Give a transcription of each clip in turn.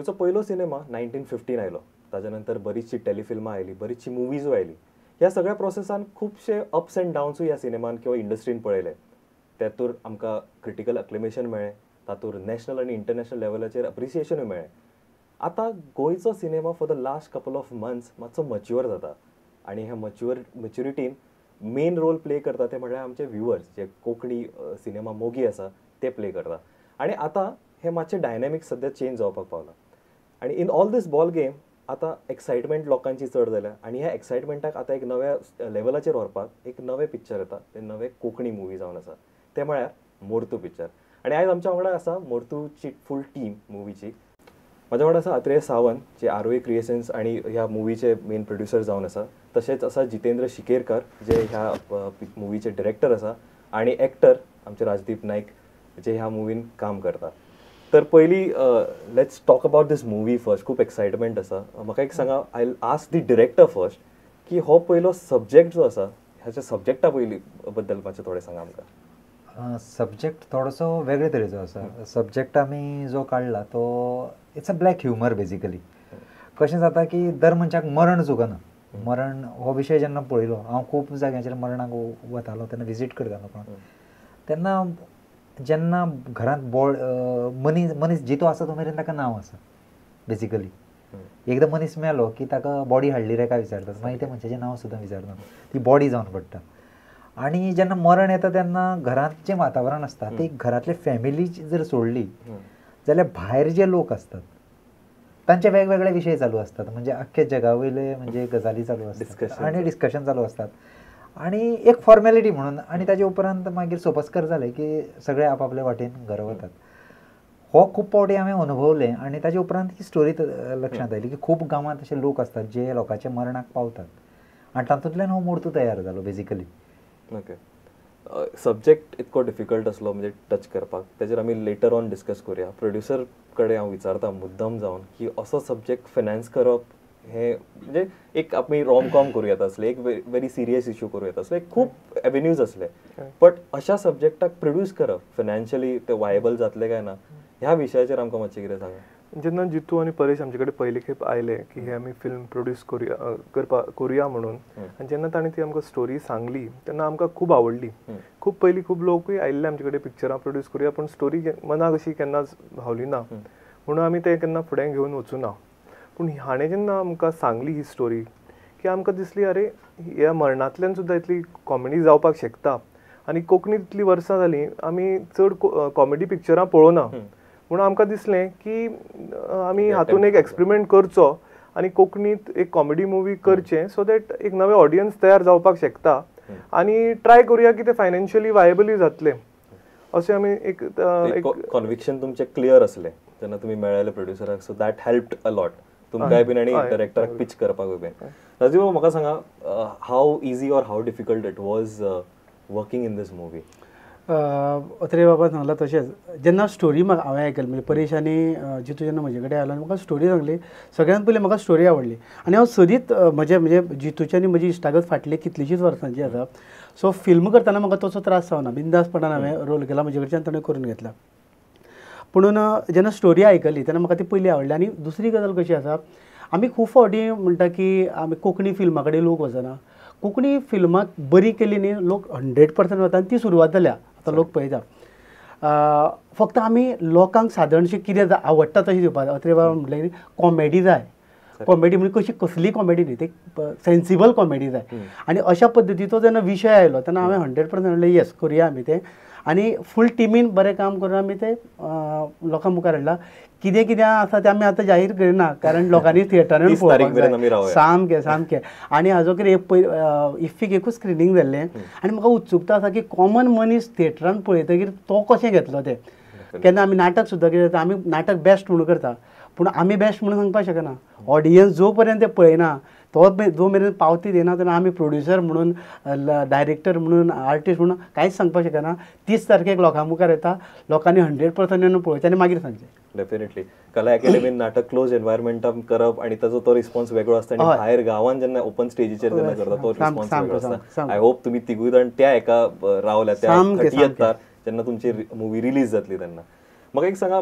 गोंयचो पयलो सिनेमा 1915 आयलो, ताच्या नंतर बरीचशी टेलिफिल्मां आयली, बरीचशी मुवीजूय आयली. ह्या सगळ्या प्रोसेसान खुबशे अप्स एंड डावन्सूय ह्या सिनेमान किंवा इंडस्ट्रीन पळयले. तातूंत आमकां क्रिटिकल अक्लेमेशन मेळ्ळें, तातूंत नॅशनल आनी इंटरनॅशनल लेवलाचेर अप्रिसिएशनूय मेळ्ळें. आतां गोंयचो cinema for the last couple of months मातसो मच्युअर जाता आनी ह्या मच्युरिटीन मेन रोल प्ले करता ते म्हणल्यार आमचे व्युवर्स, जे कोंकणी सिनेमा मोगी आसा ते प्ले करता. आनी आतां हे मातशे डायनॅमिक्स सद्या चेंज जावपाक पावला आनी in all this ball game आतां एक्सायटमेंट लोकांची चड जाल्या आनी ह्या एक्सायटमेंटाक आतां एक नव्या लेवलाचेर व्हरपाक एक नवें पिक्चर येता, तें नवें कोंकणी मुवी जावन आसा, तें म्हळ्यार मोर्तू पिक्चर. आनी आयज आमच्या वांगडा आसा मोर्तूची फूल टीम मुवीची. म्हज्या वांगडा आसा अत्रेय सावंत, जे आरोई क्रिएशन्स आनी ह्या मुवीचे मेन प्रोड्युसर जावन आसा. तशेंच आसा जितेंद्र शिकेरकर, जे ह्या मुवीचे डिरेक्टर आसा, आनी एक्टर आमचे राजदीप नायक, जे ह्या मुवीन काम करता. तर पयलीं let's talk about this movie first. खूब एक्सायटमेंट आसा. म्हाका एक सांगा, I ask the director first की हो पयलो सब्जेक्ट जो आसा ह्याच्या सब्जेक्टा पयलीं बद्दल मातशें थोडें सांगा आमकां. सब्जेक्ट थोडोसो वेगळे तरेचो आसा. सब्जेक्ट आमी जो काडला तो it's a black humour basically. कशें जाता की दर मनशाक मरण चुकना. मरण हो विशय जेन्ना पळयलो, हांव खूब जाग्यांचेर मरणाक वतालो तेन्ना विजीट करतालो कोणाक, तेन्ना जेन्ना घरांत मनीस मनीस जितो आसा तो मेरेन ताका नांव आसा बेसिकली. एकदां मनीस मेलो की ताका बॉडी हाडली रे काय विचारतात, मागीर त्या मनशाचें नांव सुद्दां विचारतात, ती बॉडी जावन पडटा. आनी जेन्ना मरण येता तेन्ना घरांत जें वातावरण आसता ते घरांतले फॅमिली जर सोडली जाल्यार भायर जे लोक आसतात तांचे वेगवेगळे विशय चालू आसतात, म्हणजे अख्खे जगा वयले म्हणजे गजाली चालू आसतात आनी डिस्कशन चालू आसतात आनी एक फॉर्मेलिटी म्हणून. आनी ताजे उपरांत मागीर सोपस्कर जाले की सगळे आपापले वाटेन घरा वतात. हो खूब फावटी हांवें अनुभवलें आनी ताजे उपरांत ही स्टोरी लक्षांत आयली की खूब गांवांत अशे लोक आसतात जे लोकांच्या मरणाक पावतात आनी तातूंतल्यान हो मोर्तू तयार जालो बेसिकली. ओके, सब्जेक्ट इतको डिफिकल्ट आसलो म्हणजे टच करपाक, तेजेर आमी लेटर ऑन डिस्कस करुया. प्रोड्युसर कडेन हांव विचारता मुद्दम जावन की असो सब्जेक्ट फायनान्स करप हे म्हणजे एक आमी रोम कॉम करूं येता आसलें, एक व्हेरी सिरियस इशू करूं येता आसलें, खूब एवेन्यूज आसले, बट अशा सब्जेक्टाक प्रोड्यूस करप फायनान्शियली ते वायबल जातलें काय ना ह्या विशयाचेर आमकां मातशें कितें सांगा. जेन्ना जितू आनी परेश आमचे कडेन पयले खेप आयले की हे आमी फिल्म प्रोड्यूस करुया करुया म्हणून, आनी जेन्ना तांणी ती आमकां स्टोरी सांगली तेन्ना आमकां खूब आवडली. खूब पयलीं खूब लोकूय आयिल्ले आमचे कडेन पिक्चरां प्रोड्यूस करुया, पूण स्टोरी मनाक अशी केन्नाच भावली ना म्हणून आमी तें केन्ना फुडें घेवन वचूं ना. पूण हाणें जेन्ना आमकां सांगली ही स्टोरी की आमकां दिसली अरे ह्या मरणांतल्यान सुद्दां इतली कॉमेडी जावपाक शकता. आनी कोंकणीत इतलीं वर्सां जालीं आमी चड कॉमेडी पिक्चरां पळोवना, म्हणून आमकां दिसलें की आमी हातून एक एक्सपेरिमेंट करचो आनी कोंकणीत एक कॉमेडी मुवी करचें, सो that एक नवें ऑडियन्स तयार जावपाक शकता आनी ट्राय करुया की तें फायनान्शियली वायबलूय जातलें अशें आमी एक कॉन्विक्शन तुमचें क्लियर आसलें जेन्ना तुमी मेळ्ळेले प्रोड्युसराक, so that helped a lot तुमकांय बीन आनी डायरेक्टराक पिच करपाकूय बीन. राजीव बाबू, म्हाका सांगा, how easy or how difficult it was working in this movie? Atreya बाबा सांगला तशेंच जेन्ना स्टोरी म्हाका हांवें आयकली, म्हणजे परेश आनी जितू जेन्ना म्हजे कडेन आयलो आनी म्हाका स्टोरी सांगली, सगळ्यांत पयलीं म्हाका स्टोरी आवडली. आनी हांव सदींच म्हजे म्हणजे जितूची आनी म्हजी इश्टागत फाटली कितलीशीच वर्सांची आसा, सो फिल्म करतना म्हाका तसो त्रास जावना, बिंदासपणान हांवें रोल केला, म्हजे कडच्यान ताणें करून घेतला. पुणून जेन्ना स्टोरी आयकली तेन्ना म्हाका ती पयली आवडली. आनी दुसरी गजाल कशी आसा, आमी खूब फावटी म्हणटा की आमी कोंकणी फिल्मा कडेन लोक वचना, कोंकणी फिल्माक बरी केली न्ही लोक 100% वता आनी ती सुरवात जाल्या आतां लोक पळयता. फक्त आमी लोकांक सादारणशें कितें आवडटा तशें दिवपाक जाय. अत्रे बाबा म्हटलें कॉमेडी जाय, कॉमेडी म्हणजे कशी कसली कॉमेडी न्ही, ती सेन्सिबल कॉमेडी जाय. आनी अशा पद्दतीचो जेन्ना विशय आयलो तेन्ना हांवें 100% म्हणलें येस करुया आमी तें, आनी फूल टिमीन बरें काम करून आमी तें लोकां मुखार हाडलां. कितें कितें आसा तें आमी आतां जाहीर करिना कारण लोकांनी थिएटरान पळोवपाक जाय. सामकें सामकें. आनी हाजो कितें पयर इफ्फीक एकूच स्क्रिनींग जाल्लें आनी म्हाका उत्सुकता आसा की कॉमन मनीस थिएटरान पळयतकीर तो कशें घेतलो तें. केन्ना आमी नाटक सुद्दां कितें जाता, आमी नाटक बेस्ट म्हणून करता पूण आमी बेस्ट म्हणून सांगपाक शकना. ऑडियन्स जो पर्यंत ते पळयना तो जो मेरेन पावती दिना तेन्ना आमी प्रोड्युसर म्हणून, डायरेक्टर म्हणून, आर्टिस्ट म्हणून कांयच सांगपाक शकना. 30 तारखेक लोकां मुखार येता, लोकांनी 100% येवन पळोवचें आनी मागीर सांगचें. डेफिनेटली कला अकॅडमीन नाटक क्लोज एनवायरमेंटान करप आणि ताजो तो रिस्पॉन्स वेगळो आसता आणि भायर गांवान जेन्ना ओपन स्टेजीचेर जेन्ना करता तो रिस्पॉन्स वेगळो आसता. I hope तुमी तिगूय जाण त्या एका रावल्या त्या 30 जेन्ना तुमची मुवी रिलीज जातली तेन्ना. म्हाका एक सांगा,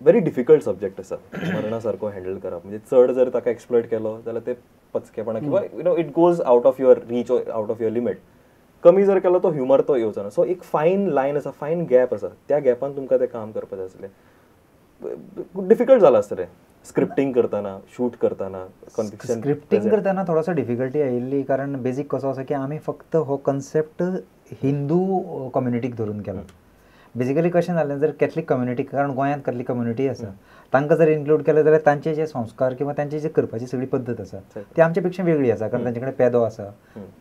व्हेरी डिफिकल्ट सब्जेक्ट आसा मरणा सारको हँडल करप, म्हणजे चड जर ताका एक्सप्लॉयट केलो जाल्यार ते पचकेपणा किंवा you know it goes out of your reach, out of your limit. कमी जर केलो तो ह्युमर तो येवचो ना. सो एक फायन लायन आसा, फायन गॅप आसा, त्या गॅपान तुमकां तें काम करपाचें आसलें. डिफिकल्ट जालां आसतलें स्क्रिप्टींग करतना, शूट करतना, कन्विक्शन स्क्रिप्टींग करतना थोडोसो डिफिकल्टी आयिल्ली, कारण बेजीक कसो आसा की आमी फक्त हो कन्सेप्ट हिंदू कम्युनिटीक धरून केला. बेजिकली कशें जालें, जर कॅथलीक कम्युनिटी, कारण गोंयांत कॅथलीक कम्युनिटी आसा, तांकां जर इन्क्लूड केलें जाल्यार तांचे जे संस्कार किंवा तांची जे करपाची सगळी पद्दत आसा ती आमचे पेक्षा वेगळी आसा, कारण तांचे कडेन पेदो आसा,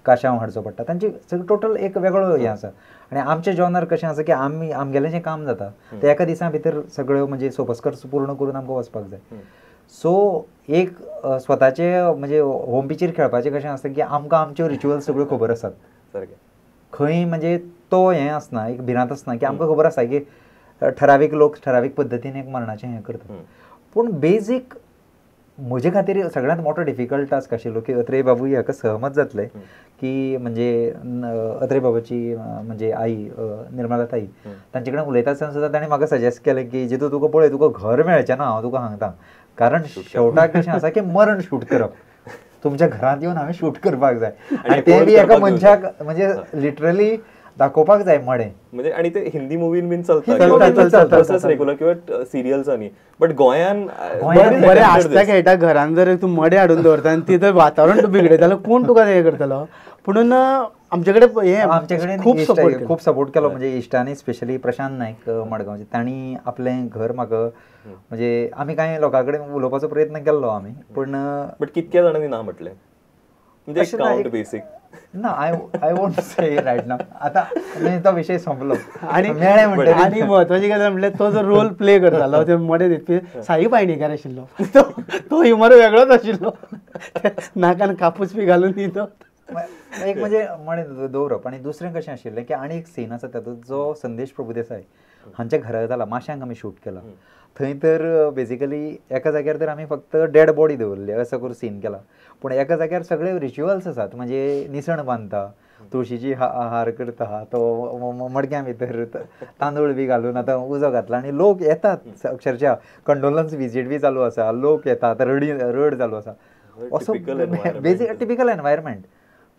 काशांव हाडचो पडटा, तांची सगळी टोटल एक वेगळो हें आसा. आनी आमचें जॉनर कशें आसा की आमी आमगेलें जें काम जाता तें एका दिसा भितर सगळ्यो म्हणजे सोपस्कर पूर्ण करून आमकां वचपाक जाय. सो एक स्वताचे म्हणजे होम पिचेर खेळपाचें कशें आसता की आमकां आमच्यो रिच्युअल्स सगळ्यो खबर आसात, खंय म्हणजे तो हें आसना, एक भिरांत आसना की आमकां खबर आसा की ठरावीक लोक ठरावीक पद्दतीन एक मरणाचें हें करता. पूण बेजीक म्हजे खातीर सगळ्यांत मोठो डिफिकल्ट टास्क आशिल्लो की अत्रेय बाबू हाका सहमत जातले की म्हणजे अत्रेय बाबाची म्हणजे आई निर्मला ताई तांचे कडेन उलयता आसतना सुद्दां ताणें म्हाका सजेस्ट केलें की जितू तुका पळय तुका घर मेळचें ना, हांव तुका सांगता, कारण शेवटाक कशें आसा की मरण शूट करप, तुमच्या घरांत येवन हांवें शूट करपाक जाय आनी तें बी एका मनशाक म्हणजे लिटरली दाखोवपाक जाय मडें म्हणजे. आनी ते हिंदी मुवीन बीन चलता रेगुलर किंवा सिरियल्सांनी, बट गोंयान बरें आसता खेळटा घरान जर तूं मडें हाडून दवरता आनी ती जर वातावरण तूं बिगडयता जाल्यार कोण तुका हें करतलो. पुणून आमचे कडेन हें आमचे कडेन खूब सपोर्ट केलो, म्हणजे इश्टांनी स्पेशली प्रशांत नायक मडगांवचे, तांणी आपलें घर म्हाका म्हणजे आमी कांय लोकां कडेन उलोवपाचो प्रयत्न केल्लो आमी, पूण बट कितक्या जाणांनी ना म्हटलें म्हणजे काउंट बेसीक ना, I won't say right now, आतां तो विशय सोंपलो. आनी मेळ्ळें म्हणटा. आनी म्हत्वाची गजाल म्हणल्यार तो जो रोल प्ले करतालो ते मडें न्हिदपी साई पायणीकार आशिल्लो, तो ह्युमर वेगळोच आशिल्लो, नाकान कापूस बी घालून न्हिदो. एक म्हणजे मडें दवरप. आनी दुसरें कशें आशिल्लें की आनी एक सीन आसा तातूंत जो संदेश प्रभुदेसाय हांच्या घरा जाला, माश्यांक आमी शूट केला, थंय तर बेजिकली एका जाग्यार तर आमी फक्त डेड बॉडी दवरली असो करून सीन केला, पूण एका जाग्यार सगळे रिच्युअल्स आसात, म्हणजे निसण बांदता, तुळशीची हार करता, तो मडक्यां भितर तांदूळ बी घालून आतां उजो घातला आनी लोक येतात, अक्षरशः कंडोलन्स विजीट बी चालू आसा, लोक येतात, रड चालू आसा, असो बेजीक टिपिकल एनवायरमेंट.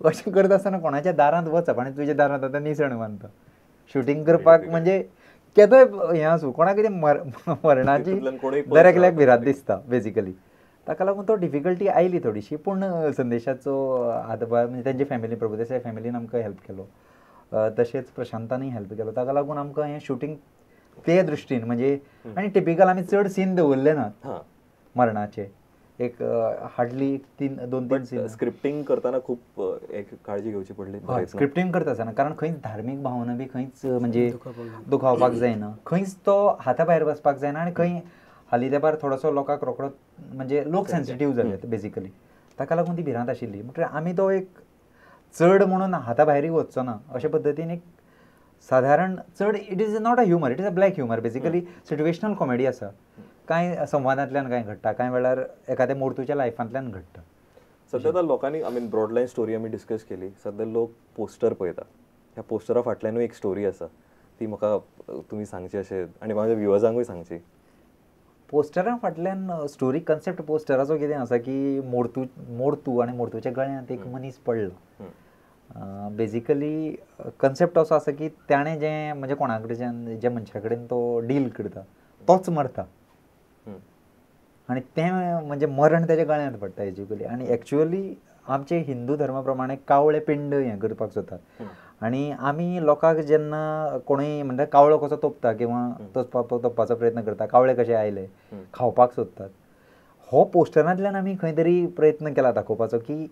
अशें करता आसतना कोणाच्या दारांत वचप आनी तुज्या दारांत आतां निसण बांदता शुटींग करपाक म्हणजे केदोय हें आसूं, कोणाक कितें मरणाची दर एकल्याक भिरांत दिसता बेजिकली, ताका लागून तो डिफिकल्टी आयली थोडीशी. पूण संदेशाचो हातभार म्हणजे तेंचे फॅमिली प्रभुदेसाय फॅमिलीन आमकां हेल्प केलो, तशेंच प्रशांतानूय हेल्प केलो, ताका लागून आमकां हें शुटींग ते दृश्टीन म्हणजे आनी टिपिकल आमी चड सीन दवरले नात मरणाचे, एक हार्डली दोन तीन सीन. स्क्रिप्टींग करतना खूब एक काळजी घेवची पडली स्क्रिप्टींग करता आसतना, कारण खंयच धार्मीक भावना बी खंयच म्हणजे दुखावपाक जायना, खंयच तो हाता भायर वचपाक जायना, आनी खंय हालीं तेंपार थोडोसो लोकांक रोकडो म्हणजे लोक सेन्सिटीव जाले बेजिकली, ताका लागून ती भिरांत आशिल्ली. म्हणटकीर आमी तो एक चड म्हणून हाता भायरूय वचचो ना अशे पद्दतीन एक सादारण चड, it is not a humour, it is a black humour basically, situational comedy आसा, कांय संवादांतल्यान कांय घडटा, कांय वेळार एखाद्या मोर्तूच्या लायफांतल्यान घडटा. सद्या आतां लोकांनी I mean broad line story आमी डिस्कस केली, सद्या लोक पोस्टर पळयता, ह्या पोस्टरा फाटल्यानूय एक स्टोरी आसा, ती म्हाका तुमी सांगची अशें आनी म्हाज्या व्युअर्सांकूय सांगची. पोस्टरा फाटल्यान स्टोरी कन्सेप्ट पोस्टराचो कितें आसा की मोर्तू आनी मोर्तूच्या गळ्यांत एक मनीस पडलो. बेजिकली कन्सेप्ट असो आसा की ताणें जें म्हणजे कोणा कडच्यान ज्या मनशा कडेन तो डील करता तोच मरता आनी तें म्हणजे मरण तेज्या गळ्यांत पडटा एज्युकली. आनी एक्चुअली आमचे हिंदू धर्मा प्रमाणे कावळे पिंड हें करपाक सोदतात आनी आमी लोकांक जेन्ना कोणूय म्हणटा कावळो कसो तोपता किंवा तोपपाचो प्रयत्न करता, कावळे कशे आयले खावपाक सोदतात, हो पोस्टरांतल्यान आमी खंय तरी प्रयत्न केला दाखोवपाचो की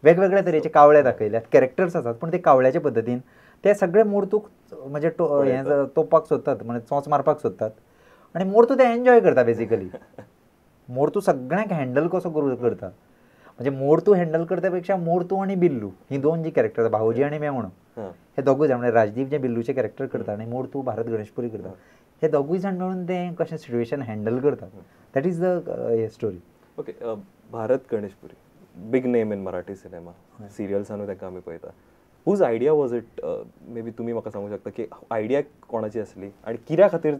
वेगवेगळ्या तरेचे कावळे दाखयल्यात, कॅरेक्टर्स आसात पूण ते कावळ्याचे पद्दतीन ते सगळे मोर्तूक म्हणजे हें तोपपाक सोदतात, म्हणजे चोंच मारपाक सोदतात आनी मोर्तू ते एन्जॉय करता बेजिकली. मोर्तू सगळ्यांक हँडल कसो करता म्हणजे मोर्तू हँडल करता पेक्षा मोर्तू आनी बिल्लू ही दोन जी कॅरेक्टर, भाऊजी आनी मेवणो हे दोगूय जाण, म्हणजे राजदीप जे बिल्लूचे कॅरेक्टर करता आनी मोर्तू भारत गणेशपुरी करता, हे दोगूय जाण मेळून ते कशें सिट्युएशन हँडल करतात, that is the story. Okay, Bharat Ganeshpuri big name in Marathi cinema, सिरियल्सानूय तांकां आमी पळयता. Whose idea was it? Maybe तुमी म्हाका सांगूंक शकता की आयडिया कोणाची आसली आनी कित्या खातीर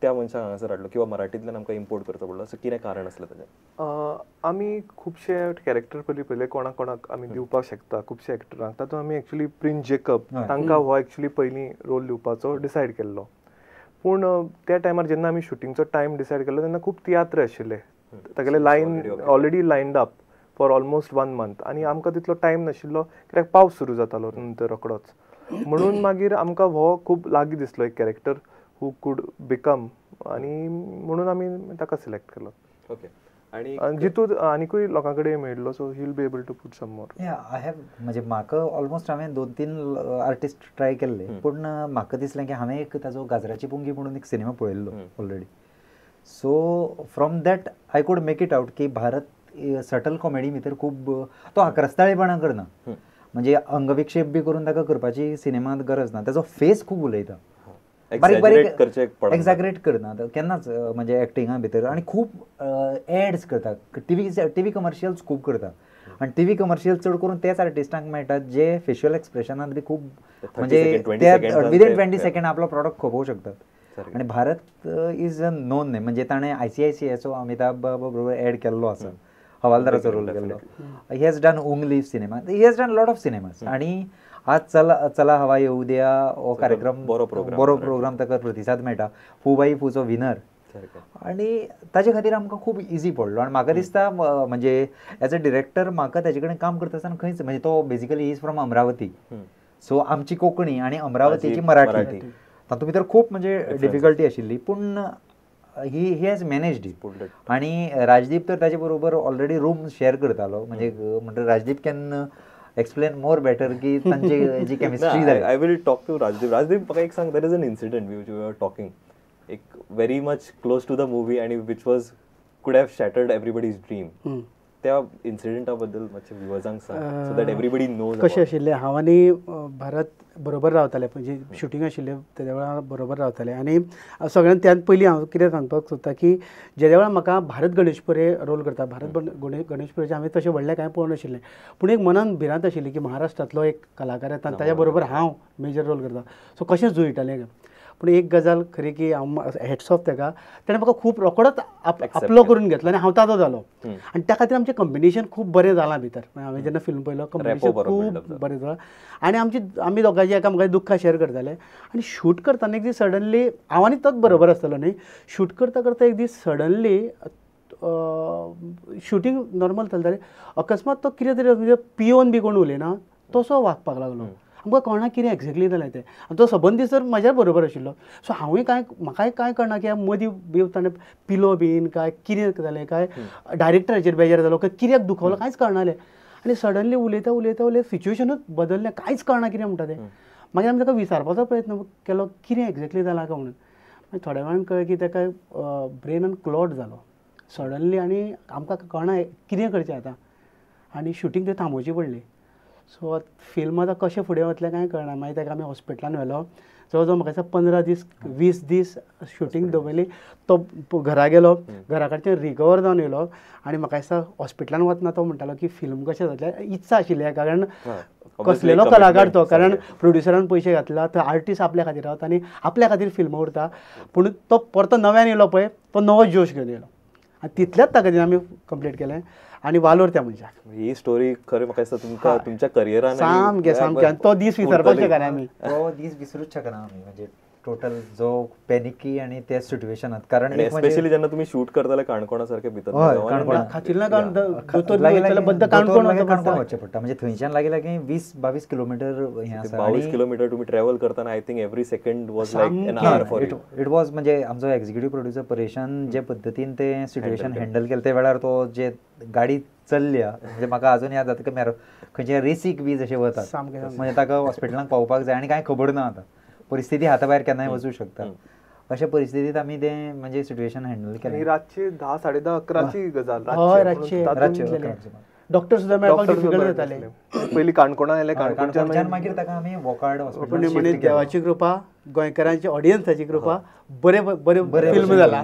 त्या मनशाक हांगासर हाडलो किंवा मराठींतल्यान आमकां इम्पोर्ट करचो पडलो, असो कितें कारण आसलें ताजें? आमी खुबशे कॅरेक्टर पयलीं पयले कोणाक कोणाक आमी दिवपाक शकता, खुबशे एक्टरांक. तातूंत आमी एक्चुली प्रिन्स जेकब तांकां हो एक्चुली पयलीं रोल दिवपाचो डिसायड केल्लो. पूण त्या टायमार जेन्ना आमी शुटिंगचो टायम डिसायड केल्लो तेन्ना खूब तियात्र आशिल्ले, तागेले line already lined up for almost 1 month आनी आमकां तितलो टायम नाशिल्लो कित्याक पावस सुरू जातालो नंतर रोकडोच. म्हणून मागीर आमकां हो खूब लागीं दिसलो एक कॅरेक्टर who could become, आनी म्हणून आमी ताका सिलेक्ट केलो. ओके, आनी जितू आनिकूय लोकां कडेन मेळिल्लो, so he will be able to put some more. I have म्हणजे म्हाका ऑलमोस्ट हांवें 2-3 आर्टिस्ट ट्राय केल्ले, पूण म्हाका दिसलें की हांवें एक ताजो गाजराची पुंगी म्हणून एक सिनेमा पळयल्लो already. So from that I could make it out की भारत सटल कॉमेडी भितर खूब तो आक्रस्ताळेपणा करना, म्हणजे अंगविक्षेप बी करून ताका करपाची सिनेमांत गरज ना. ताजो फेस खूब उलयता, बारीक बारीक एक्झॅगरेट करना केन्नाच म्हणजे एक्टिंगा भितर, आनी खूब एड्स करता, टीव्ही कमर्शियल्स खूब करता. आनी टीव्ही कमर्शियल चड करून तेच आर्टिस्टांक मेळटात जे फेशियल एक्सप्रेशनात बी खूब म्हणजे विदीन 20 सेकंड आपलो प्रॉडक्ट खपोवंक शकतात. आनी भारत is a known न्ही, म्हणजे ताणें ICICIचो अमिताभ बरोबर एड केल्लो आसा, हवालदाराचो रोल केल्लो. He has done Ungli cinema, he has done lot of cinemas. आनी आज चला चला हवा येऊ द्या हो कार्यक्रम बरो प्रोग्राम ताका प्रतिसाद मेळटा, फू बाई फूचो विनर, आनी ताजे खातीर आमकां खूब इजी पडलो. आनी म्हाका दिसता म्हणजे एज अ डिरेक्टर म्हाका ताजे कडेन काम करता आसतना खंयच म्हणजे तो basically is from Amravati, so आमची कोंकणी आनी अमरावतीची मराठी तातूंत भितर खूब म्हणजे डिफिकल्टी आशिल्ली, पूण he has managed it. आनी राजदीप तर ताजे बरोबर ऑलरेडी रूम शेअर करतालो, म्हणजे म्हणटा Rajdeep can explain more better की तांची जी केमिस्ट्री जाली. I will talk to Rajdeep. Rajdeep म्हाका एक सांग, there is an incident which we are talking एक very much close to the movie आनी which was could have shattered everybody's dream, त्या इन्सिडंटा बद्दल मातशें व्युअर्सांक सांग सो that everybody knows. कशें आशिल्लें, हांव आनी भारत बरोबर रावताले, म्हणजे शुटींग आशिल्लें तेद्या वेळार बरोबर रावताले. आनी सगळ्यान त्यान पयलीं हांव कितें सांगपाक सोदता की जेद्या वेळार म्हाका भारत गणेशपुरे रोल करता, भारत गणेशपुरेचें हांवें तशें व्हडलें कांय पळोवंक नाशिल्लें, पूण एक मनान भिरांत आशिल्ली की महाराष्ट्रांतलो एक कलाकार येता आनी ताज्या बरोबर हांव मेजर रोल करता, सो कशें जुळटलें. पूण एक गजाल खरी की हांव हेट्स ऑफ ताका, ताणें म्हाका खूब रोकडोच आपलो करून घेतलो आनी हांव ताजो जालो, आनी त्या खातीर आमचें कॉम्बिनेशन खूब बरें जालां भितर. हांवें जेन्ना फिल्म पळयलो कॉम्बिनेशन खूब बरें जालां आनी आमची आमी दोगांची एकामेकाची दुख्खां शेअर करताले. आनी शूट करतना एक दीस सडनली हांव आनी तोच बरोबर आसतलो न्ही, शूट करता करता एक दीस सडनली शुटींग नॉर्मल चलतालें, अकस्मात तो कितें तरी म्हणजे पियोन बी कोण उलयना तसो वागपाक लागलो. आमकां कळना कितें एक्झॅक्टली जालें तें, आनी तो सबंद दीस तर म्हज्या बरोबर आशिल्लो. सो हांवूय कांय म्हाकाय कांय कळना की मदीं बी ताणें पिलो बीन काय कितें जालें, काय डायरेक्टराचेर बेजार जालो काय कित्याक दुखवलो कांयच कळनालें. आनी सडनली उलयता उलयता उलयता सिच्युएशनूच बदललें, कांयच कळना कितें म्हणटा तें. मागीर आमी ताका विचारपाचो प्रयत्न केलो कितें एक्झॅक्टली जालां काय म्हणून. मागीर थोड्या वेळान कळ्ळें की ताका ब्रेनान क्लॉट जालो सडनली, आनी आमकां कळना कितें करचें आतां, आनी शुटींग तें थांबोवची पडली. सो फिल्म आतां कशें फुडें वतलें कांय कळना. मागीर ताका आमी हॉस्पिटलान व्हेलो, जवळ जवळ म्हाका दिसता 15 दीस 20 दीस शुटींग दवरली. तो घरा गेलो, घरा कडच्यान रिकवर जावन येयलो आनी म्हाका दिसता हॉस्पिटलान वतना तो म्हणटालो की फिल्म कशें जातलें, इत्सा आशिल्ली कारण कसलेलो कलाकार तो, कारण प्रोड्युसरान पयशे घातला तर आर्टिस्ट आपल्या खातीर रावता आनी आपल्या खातीर फिल्म उरता. पूण तो परतो नव्यान येयलो पळय, तो नवो जोश घेवन येयलो आनी तितल्याच ताकदीन आमी कंप्लीट केलें आनी वालोर त्या मनशाक. ही स्टोरी खरें म्हाका दिसता तुमकां तुमच्या करियरान सामकें सामकें, आनी तो दीस विसरपाक शकना आमी, तो दीस विसरूच शकना आमी, म्हणजे टोटल जो पॅनिकी आनी त्या सिच्युएशनात, कारण स्पेशली जेन्ना तुमी शूट करताले काणकोणा सारखे भितर काणकोण वचचें पडटा, म्हणजे थंयच्यान लागीं लागीं 20-22 किलोमिटर हें आसा. 22 किलोमिटर तुमी ट्रॅव्हल करतना I think every second was like an hour for you. It was म्हणजे आमचो एक्झिक्युटीव प्रोड्युसर परेशान जे पद्दतीन ते सिच्युएशन हँडल केलें त्या वेळार तो जे गाडी चल्ल्या, म्हणजे म्हाका अजून याद जाता की खंयच्या रेसीक बी जशें वतात, म्हणजे ताका हॉस्पिटलांत पावपाक जाय आनी कांय खबर ना, आतां परिस्थिती हाता भायर केन्नाय वचूं शकता. अशा परिस्थितीत आमी तें म्हणजे सिच्युएशन हँडल केलें. रातचे 10, 10:30, 11ची गजाल, रातचे डॉक्टर सुद्दां मेळपाक डिफिकल्ट जाताले. पयलीं काणकोणा आयले, काणकोणच्यान मागीर ताका आमी वोकार्ड हॉस्पिटल. म्हणजे देवाची कृपा, गोंयकारांची ऑडियन्साची कृपा, बरें बरें बरें फिल्म जाला.